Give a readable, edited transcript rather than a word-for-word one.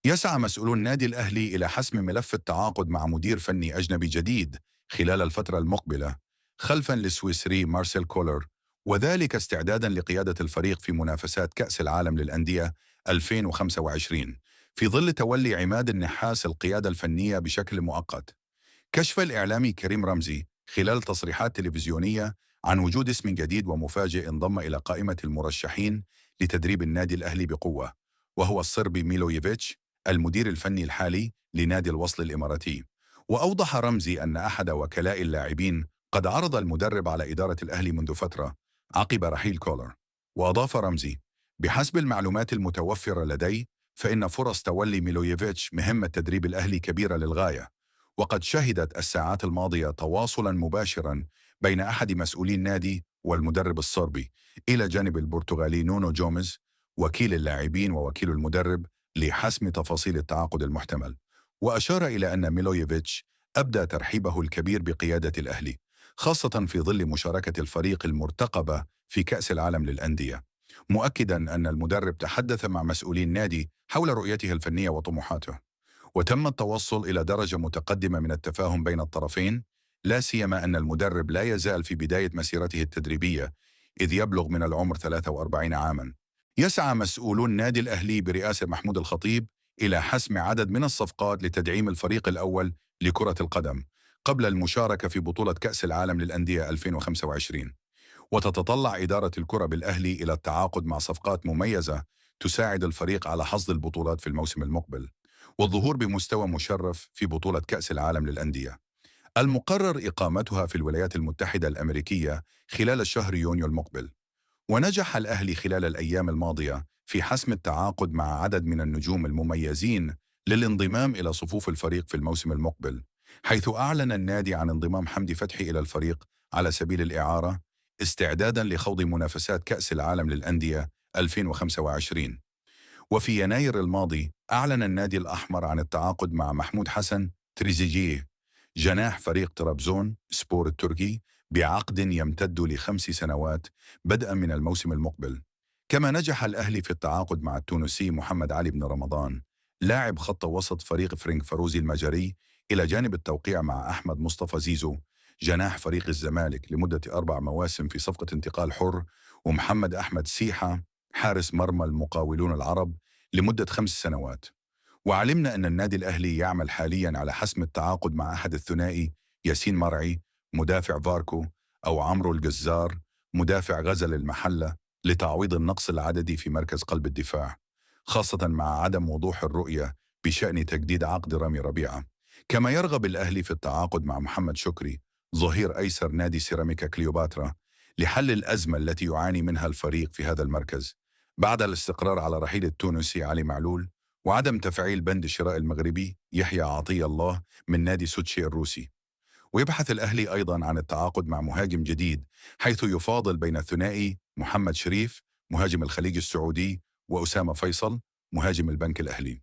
يسعى مسؤولو النادي الأهلي إلى حسم ملف التعاقد مع مدير فني أجنبي جديد خلال الفترة المقبلة خلفا للسويسري مارسيل كولر، وذلك استعدادا لقيادة الفريق في منافسات كأس العالم للأندية 2025 في ظل تولي عماد النحاس القيادة الفنية بشكل مؤقت. كشف الإعلامي كريم رمزي خلال تصريحات تلفزيونية عن وجود اسم جديد ومفاجئ انضم إلى قائمة المرشحين لتدريب النادي الأهلي بقوة، وهو الصربي ميلويفيتش المدير الفني الحالي لنادي الوصل الإماراتي. وأوضح رمزي أن أحد وكلاء اللاعبين قد عرض المدرب على إدارة الأهلي منذ فترة عقب رحيل كولر. وأضاف رمزي: بحسب المعلومات المتوفرة لدي فإن فرص تولي ميلويفيتش مهمة تدريب الأهلي كبيرة للغاية، وقد شهدت الساعات الماضية تواصلا مباشرا بين أحد مسؤولي النادي والمدرب الصربي، إلى جانب البرتغالي نونو جوميز وكيل اللاعبين ووكيل المدرب، لحسم تفاصيل التعاقد المحتمل. وأشار إلى أن ميلويفيتش أبدى ترحيبه الكبير بقيادة الأهلي، خاصة في ظل مشاركة الفريق المرتقبة في كأس العالم للأندية، مؤكدا أن المدرب تحدث مع مسؤولي النادي حول رؤيته الفنية وطموحاته، وتم التوصل إلى درجة متقدمة من التفاهم بين الطرفين، لا سيما أن المدرب لا يزال في بداية مسيرته التدريبية، إذ يبلغ من العمر 43 عاما. يسعى مسؤولو النادي الأهلي برئاسة محمود الخطيب إلى حسم عدد من الصفقات لتدعيم الفريق الأول لكرة القدم قبل المشاركة في بطولة كأس العالم للأندية 2025. وتتطلع إدارة الكرة بالأهلي إلى التعاقد مع صفقات مميزة تساعد الفريق على حصد البطولات في الموسم المقبل والظهور بمستوى مشرف في بطولة كأس العالم للأندية المقرر إقامتها في الولايات المتحدة الأمريكية خلال الشهر يونيو المقبل. ونجح الأهلي خلال الأيام الماضية في حسم التعاقد مع عدد من النجوم المميزين للانضمام إلى صفوف الفريق في الموسم المقبل، حيث أعلن النادي عن انضمام حمدي فتحي إلى الفريق على سبيل الإعارة استعدادا لخوض منافسات كأس العالم للأندية 2025. وفي يناير الماضي أعلن النادي الأحمر عن التعاقد مع محمود حسن تريزيجيه جناح فريق طرابزون سبور التركي بعقد يمتد ل5 سنوات بدءا من الموسم المقبل. كما نجح الأهلي في التعاقد مع التونسي محمد علي بن رمضان لاعب خط وسط فريق فرنك فاروزي المجري، إلى جانب التوقيع مع أحمد مصطفى زيزو جناح فريق الزمالك لمدة 4 مواسم في صفقة انتقال حر، ومحمد أحمد سيحة حارس مرمى المقاولون العرب لمدة 5 سنوات. وعلمنا أن النادي الأهلي يعمل حاليا على حسم التعاقد مع أحد الثنائي ياسين مرعي مدافع فاركو أو عمرو الجزار مدافع غزل المحلة لتعويض النقص العددي في مركز قلب الدفاع، خاصة مع عدم وضوح الرؤية بشأن تجديد عقد رامي ربيعة. كما يرغب الأهلي في التعاقد مع محمد شكري ظهير أيسر نادي سيراميكا كليوباترا لحل الأزمة التي يعاني منها الفريق في هذا المركز بعد الاستقرار على رحيل التونسي علي معلول وعدم تفعيل بند شراء المغربي يحيى عطية الله من نادي سوتشي الروسي. ويبحث الأهلي أيضا عن التعاقد مع مهاجم جديد، حيث يفاضل بين الثنائي محمد شريف مهاجم الخليج السعودي وأسامة فيصل مهاجم البنك الأهلي.